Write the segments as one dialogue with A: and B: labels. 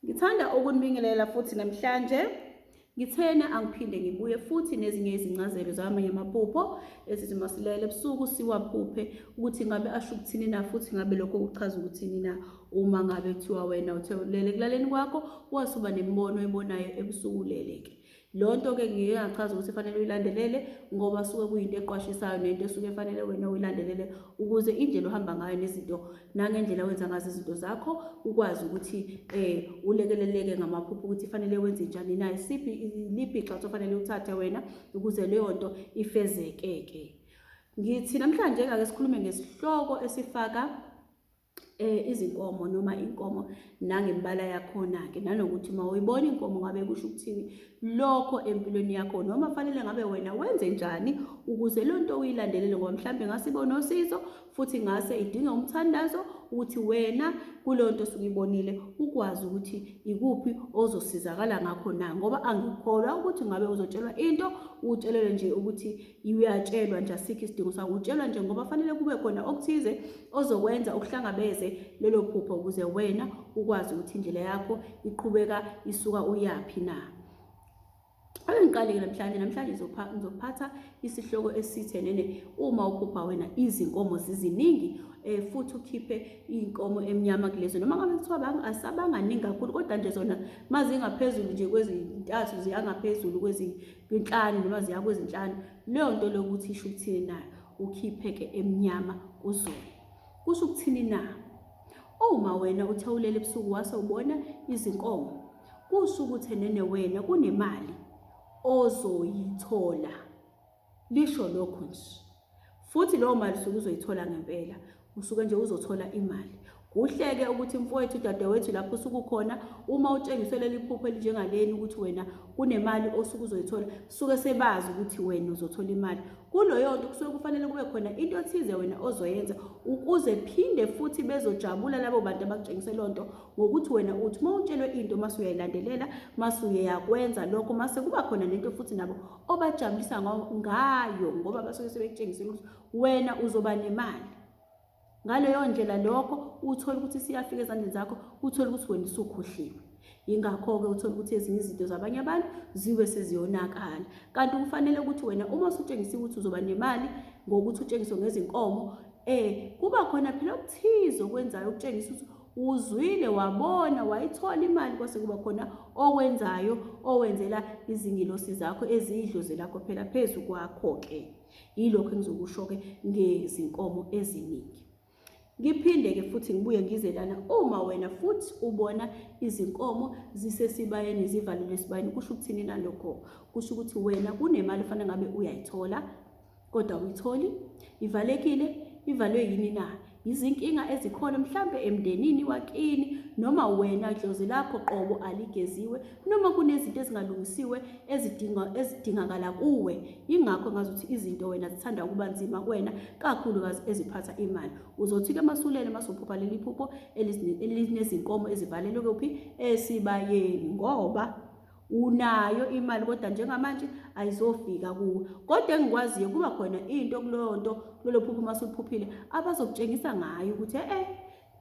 A: Ngithanda ukunibingelela futhi namhlanje. Ngithena angiphinde ngibuye futhi nezinye izincazelo zamanye amaphupho esithi masilele ebusuku siwaphuphe ukuthi ngabe asho ukuthini na futhi ngabe lokho kuchaza ukuthini na uma ngabe kuthiwa wena uthe ulele ekulaleni kwakho wasuba nemibono oyibonayo ebusuku ulele ke. Leyo nto-ke ngike ngachaza ukuthi fanele uyilandelele ngoba suke kuyinto eqwashisayo nento esuke fanele wena uyilandelele ukuze indlela ohamba ngayo nezinto nangendlela wenza ngazo izinto zakho ukwazi ukuthi um ulekeleleke ngamaphupho ukuthi fanele wenze njani na isiphi liphi igxathu ofanele uthathe wena ukuze leyo nto ifezeke-ke. Ngithi namhlanje ake sikhulume ngesihloko esifaka izinkomo noma inkomo nangemibala yakhona-ke nanokuthi uma uyibona inkomo ngabe kusho ukuthini lokho empilweni yakho noma fanele ngabe wena wenze njani ukuze loo nto uyilandelele ngoba mhlawumbe ngase ibe nosizo futhi ngase idinge umthandazo ukuthi wena kuleyo nto osuke uyibonile ukwazi ukuthi ikuphi ozosizakala ngakho na ngoba angikholwa ukuthi ngabe uzotshelwa into utshelelwe nje ukuthi Uyatshelwa nje asikho isidingo sakho, utshelwa nje ngoba fanele kube khona okuthize ozokwenza ukuhlangabeze lelo phupho ukuze wena ukwazi ukuthi indlela yakho iqhubeka isuka uyaphi na. Ake ngiqale-ke namhlanje, namhlanje ngizophatha isihloko esithe nene uma uphupha wena izinkomo ziziningi um futhi ukhiphe iy'nkomo emnyama kulezo noma ngabe kuthiwa asabanganingi kakhulu kodwa nje zona mazingaphezulu nje kwezintathu ziyangaphezulu kwinhlanu noma ziya kwezinhlanu leyo nto lokuthi isho ukuthini na ukhiphe-ke emnyama kuzona kusho ukuthini na uma wena uthe ulele ebusuku wase ubona izinkomo kusho ukuthi nene wena kunemali ozoyithola lisho lokho nje futhi leyo mali usuke uzoyithola ngempela usuke nje uzothola imali kuhle-ke ukuthi mfowethu dadewethu lapho usuke ukhona uma utshengiswe leli phupho elinjengaleni ukuthi wena kunemali osuke uzoyithola suke sebazi ukuthi wena uzothola imali kuloyo nto kusuke kufanele kube khona into ethize wena ozoyenza ukuze phinde futhi bezojabula labo bantu abakutshengise loo nto ngokuthi wena uthi uma utshelwe into mase uyayilandelela mase uyakwenza lokho mase kuba khona nento futhi nabo obajabulisa ngayo ngoba basuke sebekutshengisile ukuthi wena uzoba nemali ngaleyo ndlela lokho uthole ukuthi siyafika ezandleni zakho uthole ukuthi wena usukhohliwe yingakho-ke uthole ukuthi ezinye izinto zabanye abantu zibe seziyonakala kanti kufanele ukuthi wena uma usutshengisiwe ukuthi uzoba nemali ngokuthi utshengiswe ngezinkomo kuba khona phela okuthize okwenzayo okutshengisa ukuthi uzwile wabona wayithola imali kwase kuba khona okwenzayo owenzela izingilosi zakho eziyidlozi lakho phela phezu kwakho-ke yilokho engizokusho-ke ngezinkomo eziningi ngiphinde-ke futhi ngibuye ngize lana uma wena futhi ubona izinkomo zisesibayeni zivalelwe esibayeni kusho ukuthini nalokho kusho ukuthi wena kunemali ofanele ngabe uyayithola kodwa awuyitholi ivalekile ivalwe yini na izinkinga ezikhona mhlampe emndenini wakini noma wena dlozi lakho qobo aligeziwe noma kunezinto ezingalungisiwe ezidinga ezidingakala kuwe ingakho ngazuthi izinto wena zithanda ukuba nzima kuwena kakhulukazi eziphatha imali uzothi ke masulele masuphupha leli phupho elinezinkomo ezivalelwe kuphi esibayeni ngoba unayo imali kodwa njengamanje ayizofika kuwe kodwa engikwaziyo kuba khona into kuleyo nto kulelo phupho uma usuphuphile abazokutshengisa ngayo ukuthi eh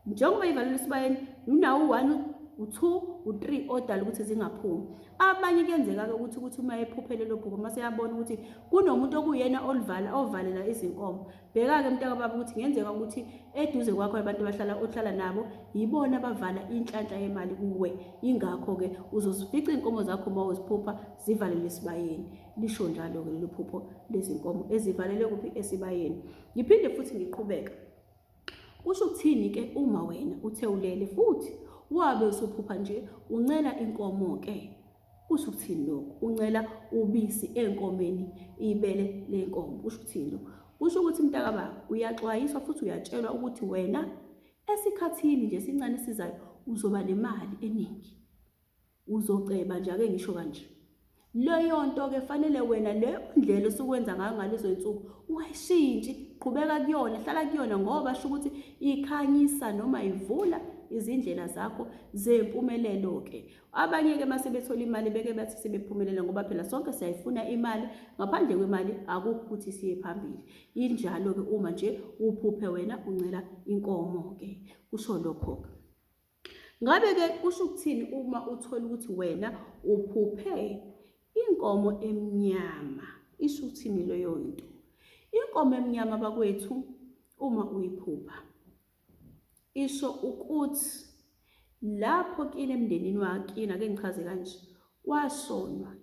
A: njengoba ivalelwe esibayeni unawo u-one u-two u-three odala ukuthi zingaphumi abanye kuyenzeka-ke ukuthi ukuthi uma ephuphele lelo phupho uma seyabona ukuthi kunomuntu okuyena oluvala ovalela izinkomo Bheka-ke mntakababa ukuthi kungenzeka ukuthi eduze kwakho abantu abahlala ohlala nabo yibona abavala inhlanhla yemali kuwe. Yingakho-ke uzozifica iy'nkomo zakho uma uziphupha zivalelwe esibayeni. Lisho njalo-ke lelo phupho lezinkomo ezivalelwe kuphi esibayeni. Ngiphinde futhi ngiqhubeka. Kusho ukuthini-ke uma wena uthe ulele futhi wabe usuphupha nje uncela inkomo-ke? Kusho ukuthini lokhu? Uncela ubisi enkomeni, ibele lenkomo. Kusho ukuthini lokhu? Kusho ukuthi mntakababa uyaxwayiswa futhi uyatshelwa ukuthi wena esikhathini nje esincane esizayo uzoba nemali eningi. Uzoceba nje ake ngisho kanje. Leyo nto-ke fanele wena leyo ndlela osukwenza ngayo ngalezo nsuku ungayishintshi, qhubeka kuyona, hlala kuyona ngoba sho ukuthi ikhanyisa noma ivula izindlela zakho zempumelelo-ke. Abanye-ke uma sebethola imali beke bathi sebephumelele ngoba phela sonke siyayifuna imali, ngaphandle kwemali akukho ukuthi siye phambili. Injalo-ke uma nje uphuphe wena uncela inkomo-ke, kusho lokho-ke. Ngabe-ke kusho ukuthini uma uthola ukuthi wena uphuphe inkomo emnyama? Isho ukuthini leyo nto? Inkomo emnyama bakwethu uma uyiphupha isho ukuthi lapho kini emndenini wakini, ake ngichaze kanje, kwashonwa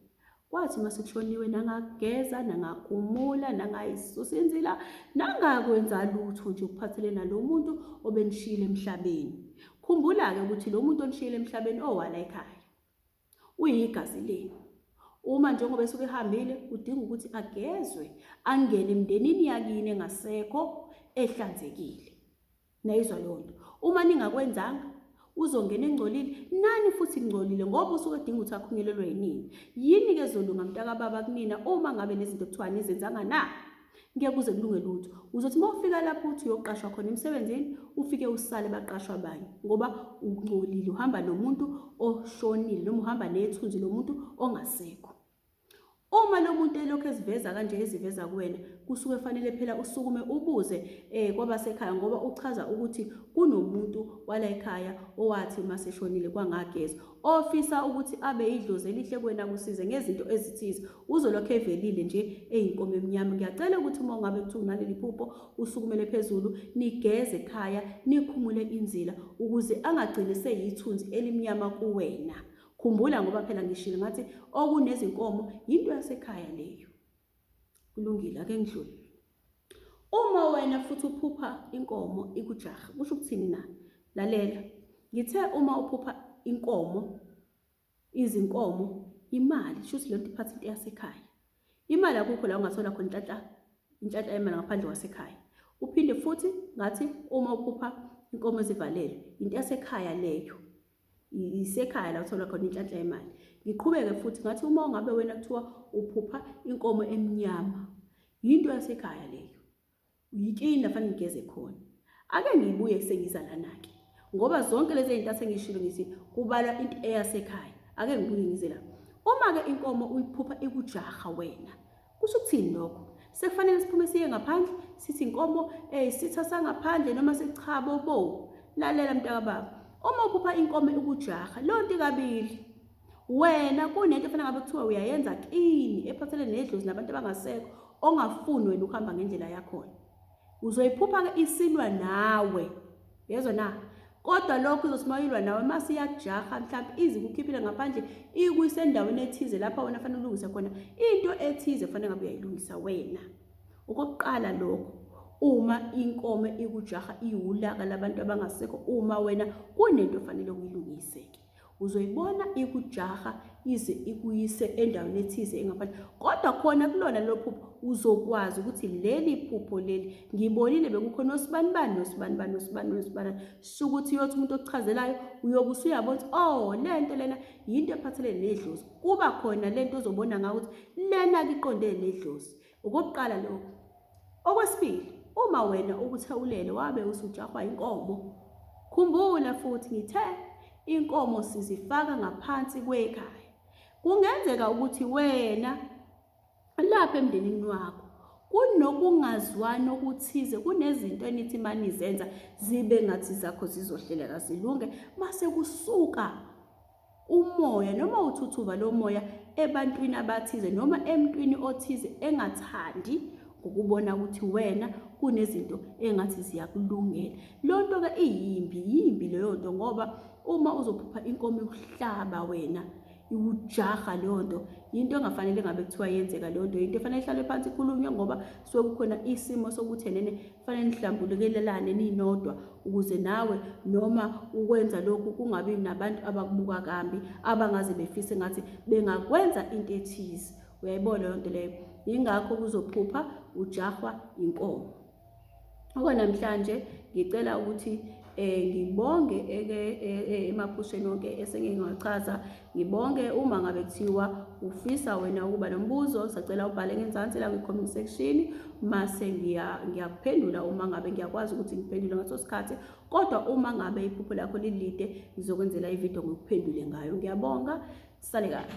A: kwathi uma sekushoniwe nangageza nangagumula nangayisusa inzila nangakwenza lutho nje ukuphathelene nalo muntu obenishiyile emhlabeni. Khumbula-ke ukuthi lo muntu onishiyile emhlabeni owala ekhaya uyigazi lenu. Uma njengoba esuke ehambile udinga ukuthi agezwe angene emndenini yakini engasekho ehlanzekile. Nayizwa leyo nto. Uma ningakwenzanga uzongena engcolile nani futhi ngcolile ngoba usuke edinga ukuthi akhunyelelwe yinini. Yini-ke ezolunga mntakababa kunina uma ngabe nezinto kuthiwa nizenzanga na? Ngeke kuze kulunge lutho. Uzothi uma ufika lapho uthi uyoqashwa khona emsebenzini ufike usale baqashwa abanye ngoba ungcolile uhamba nomuntu oshonile noma uhamba nethunzi lomuntu ongasekho. Uma lo muntu elokhu eziveza kanje eziveza kuwena kusuke fanele phela usukume ubuze eh kwabasekhaya ngoba uchaza ukuthi kunomuntu wala ekhaya owathi uma seshonile kwangagezwa ofisa ukuthi abe idlozi elihle kuwena kusize ngezinto ezithize uzolokhu evelile nje eyinkomo emnyama. Ngiyacela ukuthi uma ungabe kuthiwa unaleli phupho usukumele phezulu nigeze ekhaya nikhumule inzila ukuze angagcini seyithunzi elimnyama kuwena. Khumbula ngoba phela ngishilo ngathi okunezinkomo yinto yasekhaya leyo. Kulungile, ake ngidlule. Uma wena futhi uphupha inkomo ikujaha, kusho ukuthini na? Lalela. Ngithe uma uphupha inkomo, izinkomo, imali, shuthi lento iphatha into yasekhaya. Imali akukho la ungathola khona inhlanhla inhlanhla yemali ngaphandle kwasekhaya. Uphinde futhi ngathi uma uphupha inkomo ezivalelwe, into yasekhaya leyo. Isekhaya la uthola khona inhlanhla yemali. Ngiqhubeke futhi ngathi uma ungabe wena kuthiwa uphupha inkomo emnyama, yinto yasekhaya leyo. Yikini la fanele ngigeze khona. Ake ngibuye sengiza lana-ke ngoba zonke lezi zinto asengishilo ngithi kubalwa into eyasekhaya. Ake ngibuye ngize la. Uma-ke inkomo uyiphupha ikujaha wena, kusho ukuthini lokho? Sekufanele siphume siye ngaphandle sithi inkomo eyisitha sangaphandle noma sichabo bo. Lalela mntakababa, uma uphupha inkomo ikujaha, leyo nto ikabili. Wena kunento efanele ngabe kuthiwa uyayenza kini ephathelene nedlozi nabantu abangasekho ongafuni wena ukuhamba ngendlela yakhona. Uzoyiphupha-ke isilwa nawe. Yezwa na? Kodwa lokho izothi uma ilwa nawe mase iyakujaha mhlawumbe ize ikukhiphile ngaphandle ikuyise endaweni ethize lapha wena fanele ulungise khona into ethize fanele ngabe uyayilungisa wena. Okokuqala lokho uma inkomo ikujaha iwulaka labantu abangasekho uma wena kunento ofanele uyilungise-ke. Uzoyibona ikujaha ize ikuyise endaweni ethize engaphandle. Kodwa khona kulona lelo phupho uzokwazi ukuthi leli phupho leli ngibonile bekukhona osibanibani nosibanibani nosibani nosibani. Shukuthi uyothi umuntu okuchazelayo uyobe usuyabona ukuthi oh le nto lena yinto ephathelene nedlozi. Kuba khona le nto ozobona ngayo ukuthi lena-ke iqonde nedlozi. Okokuqala lokho. Okwesibili, uma wena ubuthe ulele wabe usujahwa inkomo, khumbula futhi ngithe inkomo sizifaka ngaphansi kwekhaya. Kungenzeka ukuthi wena lapha emndenini wakho kunokungazwani okuthize, kunezinto enithi manizenza zibe ngathi zakho zizohleleka zilunge, mase kusuka umoya noma uthuthuva lomoya ebantwini abathize noma emntwini othize engathandi ngokubona ukuthi wena kunezinto engathi ziyakulungela. Leyo nto-ke iyimbi, yimbi leyo nto ngoba uma uzophupha inkomo ikuhlaba wena iwujaha leyo nto yinto engafanele ngabe kuthiwa yenzeka leyo nto, yinto efanele ihlale phansi ikhulunywe ngoba suke kukhona isimo sokuthi enene Kufanele nihlambulukelelane ninodwa ukuze nawe noma ukwenza lokhu kungabi nabantu abakubuka kambi abangaze befise ngathi bengakwenza into ethize. Uyayibona leyo nto leyo? Yingakho kuzophupha ujahwa inkomo. Okwanamhlanje ngicela ukuthi ngibonge eke emaphusheni wonke esengingachaza ngibonge uma ngabe kuthiwa ufisa wena ukuba nombuzo sacela ubhale ngenzansi la kwi-comment section mase ngiyakuphendula uma ngabe ngiyakwazi ukuthi ngiphendule ngaso sikhathi kodwa uma ngabe iphupho lakho lilide ngizokwenzela ividiyo ngikuphendule ngayo. Ngiyabonga, sale kahle.